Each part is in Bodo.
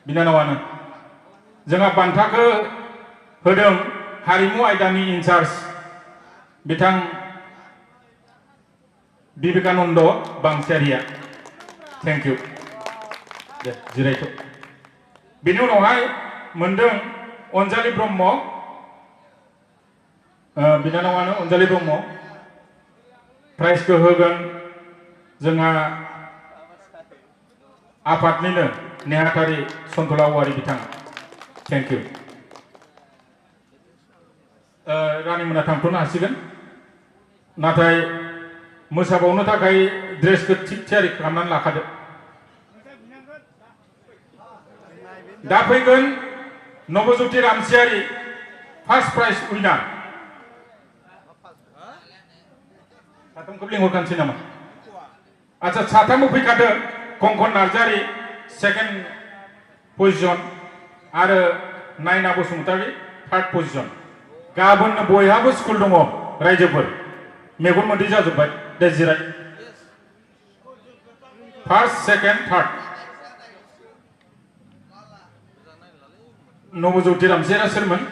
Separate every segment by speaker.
Speaker 1: बिनानावानो जोंहा बान्थाखौ होदों हारिमु आयदानि इनचार्ज बिथां विवेकानन्द बांसियारिया थेंक इउ दे जिरायथ' बेनि उनावहाय मोनदों अनजालि ब्रह्म बिनानावानो अनजालि ब्रह्म प्राइजखौ होगोन जोंहा आफादनिनो नेहाथारि सन्तला औवारि बिथां थेंक इउ रानिमोना थांथ'नो हासिगोन नाथाय मोसाबावनो थाखाय ड्रेसखौ थिग थियारि खालामनानै लाखादो दा फैगोन नबज्योति रामसियारि फार्स्ट प्राइज उइनार साथामखौ लिंहरखानोसै नामा आच्छा साथामबो फैखादो कंकन नार्जारि सेकेन्ड पजिशन आरो नायना बसुमतारी थार्ड पजिशन गाबोननो बयहाबो स्कुल दङ रायजोफोर मेगन मोदै जाजोब्बाय दे जिराय फार्स्ट सेकेन्ड थार्ड नबज्योति रामसियारिया सोरमोन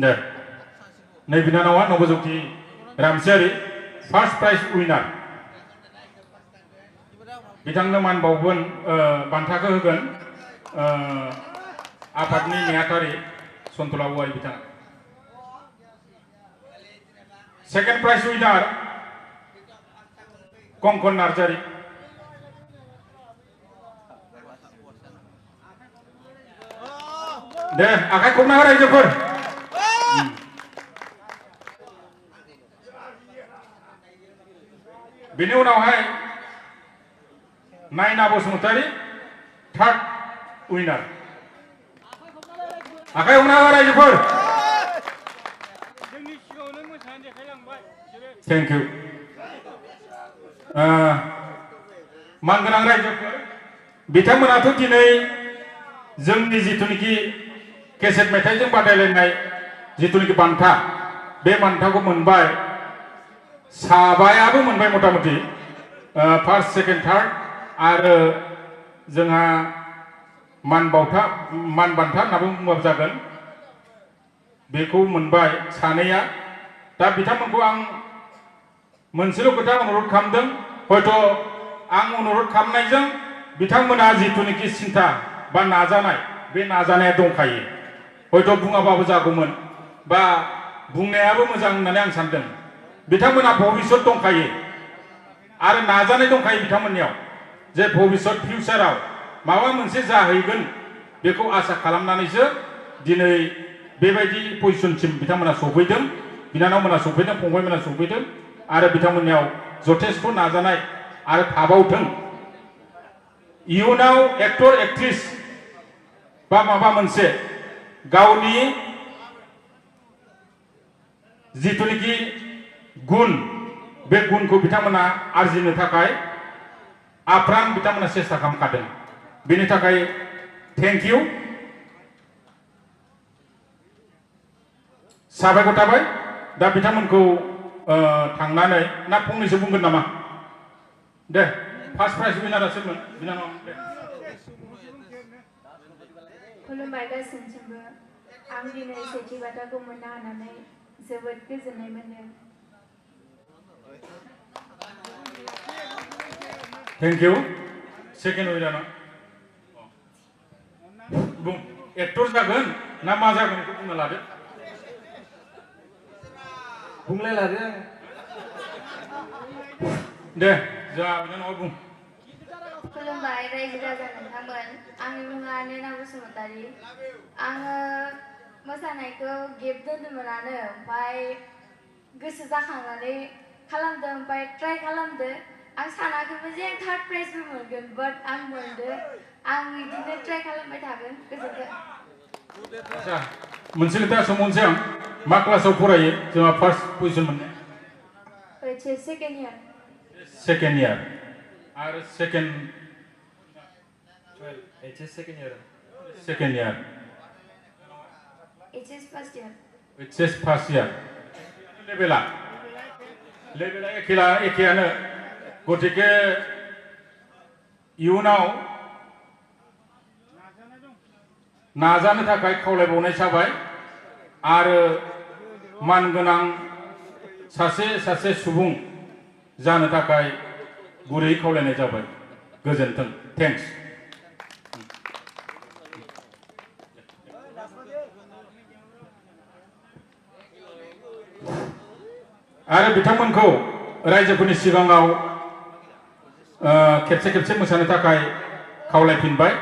Speaker 1: दे नै बिनानावा नबज्योति रामसियारि फार्स्ट प्राइज उइनार बिथांनो मान बावगोन बान्थाखौ होगोन आफादनि नेहाथारि सन्तला औवारि बिथाङा सेकेन्ड प्राइज उइनार कंकन नार्जारि दे आखाइ खबना हो रायजोफोर बेनि उनावहाय नायना बसुमतारी थार्ड उइनार आखाइ हमना हो रायजोफोर थेंक इउ मानगोनां रायजोफोर बिथांमोनाथ' दिनै जोंनि जिथुनिखि केसेट मेथाइजों बादायलायनाय जिथुनिखि बान्था बे बान्थाखौ मोनबाय साबायाबो मोनबाय मथा मथि फार्स्ट सेकेन्ड थार्ड आरो जोंहा मान बान्था होनना बुंबाबो जागोन बेखौ मोनबाय सानैया दा बिथांमोनखौ आं मोनसेल' खोथा अनुरद खालामदों हयथ' आं अनुरद खालामनायजों बिथांमोना जिथुनिखि सिन्था बा नाजानाय बे नाजानाया दंखायो हयथ' बुङाबाबो जागौमोन बा बुंनायाबो मोजां होननानै आं सानदों बिथांमोना भबिष्यत दंखायो आरो नाजानाय दंखायो बिथांमोननियाव जे भबिष्यत फिउचाराव माबा मोनसे जाहैगोन बेखौ आसा खालामनानैसो दिनै बेबायदि पजिशनसिम बिथांमोना सफैदों बिनानावमोना सफैदों फंबायमोना सफैदों आरो बिथांमोननियाव जथेस्थ' नाजानाय आरो थाबावथों इयुनाव एक्टर एक्ट्रिस बा माबा मोनसे गावनि जिथुनिखि गुन बे गुनखौ बिथांमोना आरजिनो थाखाय आप्रान बिथांमोना सेस्था खालामखादों बेनि थाखाय थेंक इउ साबायखर थाबाय दा बिथांमोनखौ थांनानै ना फंनैसो बुंगोन नामा दे फार्स्ट प्राइज उइनारा सोरमोन बिनानाव दे
Speaker 2: खुलुमबाय गासैनिसिमबो आं दिनै सेथि बान्थाखौ मोननो हानानै जोबोद गोजोननाय मोनदों
Speaker 1: थेंक इउ सेकेन्ड उइनारा बुं एक्टर जागोन ना मा जागोन बेखौ बुंना लादो
Speaker 3: बुंलाय लादो
Speaker 1: दे जोंहा बिनानावा बुं
Speaker 2: खुलुमबाय रायजो राजा नोंथांमोन आंनि मुङा नेना बसुमतारी आङो मोसानायखौ गेप दोन्दोंमोनानो ओमफ्राय गोसो जाखांनानै खालामदों ओमफ्राय ट्राइ खालामदो आं सानाखैमोन जे आं थार्ड प्राइजबो मोनगोन बाट आं मोनदो आं बिदिनो ट्राइ खालामबाय थागोन गोजोन्थों
Speaker 1: आच्छा मोनसे खोथा सोंबावनोसै आं मा क्लासाव फरायो जोंहा फार्स्ट पजिशन मोननाय
Speaker 2: सेकेन्ड इयार
Speaker 1: आरो second second year
Speaker 2: HS first year
Speaker 1: HS first year लेभेला एखेयानो गतिके इयुनाव नाजानो थाखाय खावलायबावनाय जाबाय आरो मानगोनां सासे सुबुं जानो थाखाय गुरै खावलायनाय जाबाय। गोजोन्थों। थेंक्स। आरो बिथांमोनखौ रायजोफोरनि सिगाङाव खेबसे मोसानो थाखाय खावलायफिनबाय।